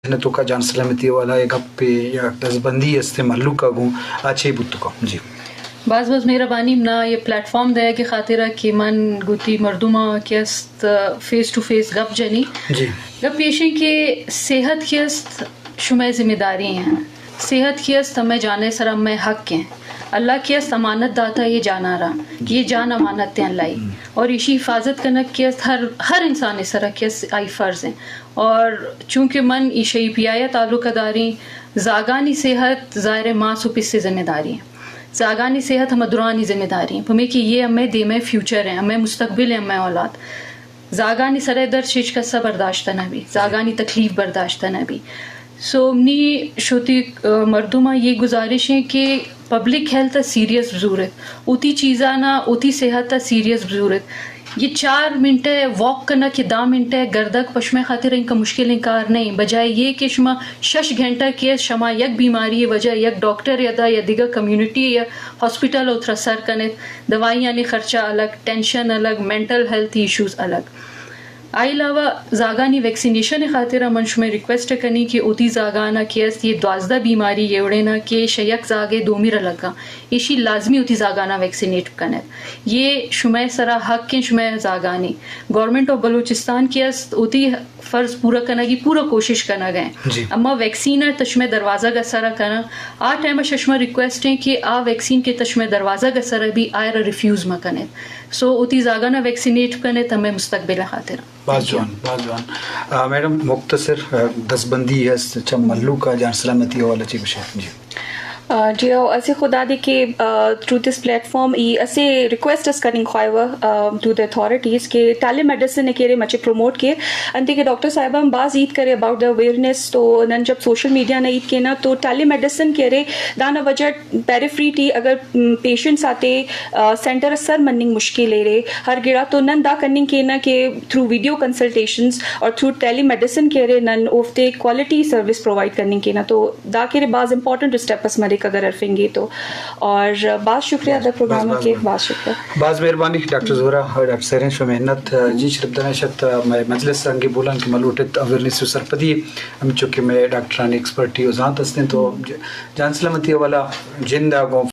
نہ توکا جان سلامتی والا اے گپ یا دزبندی است مہلوک ءَ گوں آ چے بوت کن؟ جی۔ باز باز مہربانی منا یہ پلیٹ فارم دئیگ ءِ خاطر ءَ کہ من گوتی مردماں کہ است فیس ٹو فیس گپ جنی۔ جی۔ گپ ایشیں کہ صحت کہ است شمئے ذمہ داری ہیں، صحت کہ است ہمے جانے سرا ہمے حق ہیں۔ اللہ کہ است امانت داتا یہ جانا را، یہ جان امانت ہیں اللہ ہی۔ اور ایشی حفاظت کنگ کہ است ہر، ہر انسان سرا کہ است آئی فرض ہیں۔ اور چونکہ من ایشی پی آئی تعلق داریں، زاگانی صحت ظاہر ہے ماس و پس ذمہ داری ہیں۔ زاگانی صحت ہمے درانی ذمہ داری ہیں، پمے کہ یہ ہمے دیمے فیوچر ہیں، ہمے مستقبل ہیں، ہمے اولاد۔ زاگانی سرے درد ہچ کسا برداشت نہ بی، زاگانی تکلیف برداشت نہ بی۔ سو منی شوتی، آ، مردماں یہ گزارش ہیں کہ پبلک ہیلتھ سیریس بزورت، اوتی چیزانا، اوتی صحت سیریس بزورت۔ یہ چار منٹ واک کنگ کہ دہ منٹ گردگ پشمے خاطر انکا مشکلیں کار نہیں، بجائے یہ کہ شما شش گھنٹہ کہ شما یک بیماری وجہ یک ڈاکٹر یا دا یا دیگر کمیونٹی یا ہاسپٹل اترا سر کنت، دوائیانی خرچہ الگ، ٹینشن الگ، مینٹل ہیلتھ ایشوز الگ۔ آئی علاوہ زاگانی ویکسینیشن خاطر من شمئے ریکویسٹ کنی کہ اوتی زاگانا کہ است یہ دوازدہ بیماری یہ وڑینا کہ شہ یک زاگے دومی را لگا، ایشی لازمی اوتی زاگانا ویکسینیٹ کنت۔ یہ شمئے سرا حق ہیں شمئے زاگانی۔ گورنمنٹ آف بلوچستان کہ است اوتی فرض پورا کنگی پورا کوشش کنگ ہیں۔ جی۔ اما ویکسین ہے تشمئے دروازہ گسرا کنن، آ ٹائم ششما ریکویسٹ ہیں کہ آ ویکسین کہ تشمئے دروازہ گسرا بھی آئرا ریفیوز مہ کنت۔ سو اوتی زاگانا ویکسینیٹ کنت ہمے مستقبل خاطر۔ باز جوان، باز جوان۔ آ، میڈم، مختصر، آ، دزبندی است چہ مہلوک ءَ جان سلامتی حوالہ چی گوشے؟ جی۔ آ، جی، او، اسے خدا دے کہ، آ، تھرو دس پلیٹ فارم ای اسے ریکویسٹ اس کننگ خواہی و، آ، ٹو دی اتھارٹیز کہ ٹیلی میڈیسن نے کیرے مچے پروموٹ کے۔ انتے کہ ڈاکٹر صاحب ہم باز ایت کرے اباؤٹ دی اویئرنیس، تو نن جب سوشل میڈیا نے ایت کے نا تو ٹیلی میڈیسن کیرے دانا وجہ پیریفری ٹی اگر، م، پیشنٹس آتے، آ، سینٹر سر مننگ مشکل ایرے ہر گڑا، تو نن دا کننگ کینا کہ تھرو ویڈیو کنسلٹیشنز اور تھرو ٹیلی میڈیسن کیرے نن اوفتے کوالٹی سروس پرووائڈ کننگ کینا، تو دا کیرے باز امپورٹنٹ اسٹیپ اس مریک اگر ارفنگے تو۔ اور باز شکریہ دا پروگرام کے، باز شکریہ۔ باز مہربانی ڈاکٹر زہرا اور ڈاکٹر سیرین شو محنت۔ جی شرپ دانش ات مئے مجلس انگے بولان کہ ملوٹت اویئرنیس و سرپدی ہمچو کہ مئے ڈاکٹرانی ایکسپرٹی و زانت ہستیں تو جان سلامتی والا جند آ گوں